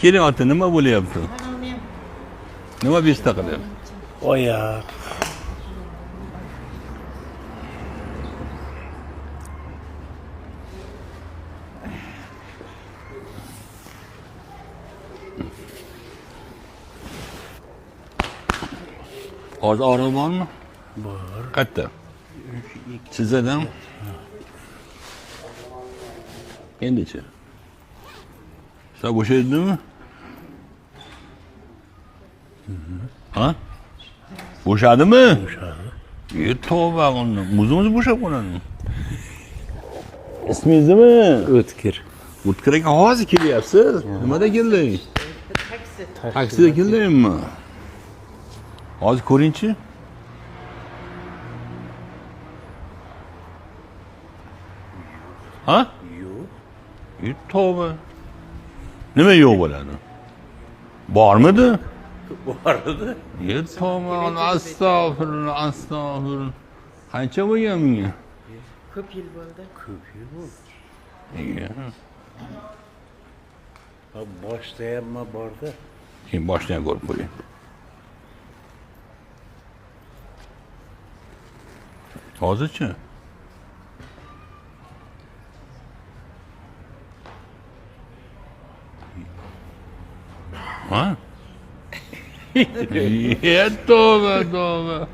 Keling ota, nima bo'lyapti? Nima besta qilyapti? Oyoq. Hozir og'riq bormi? Bor. Qayerda? Sizdan? Endichi? Sizlar bo'shaydimi? Ha? Bo'shadimi? Bo'shadi. E, tavba qildim. O'zimiz bo'shab qoladimi? Ismingiz nima? O'tkir. O'tkir aka, hozir kelyapsiz. Nimada kelding? Taksi. Taksida keldingmi? Hozir ko'ringchi. Ha? Yo'q. E, tavba. Nima yo'q bo'ladi? Bormidi? Bor edi. E, tavba, astag'firullah, astag'firullah. Qancha bo'lgan bunga? Ko'p yil bo'ldi. Ko'p yil bo'ldi. E, Ha, boshda ham borda. Keyin boshini ham ko'rib qo'ying. Hozirchi? Ha? Ye, tavba, tavba.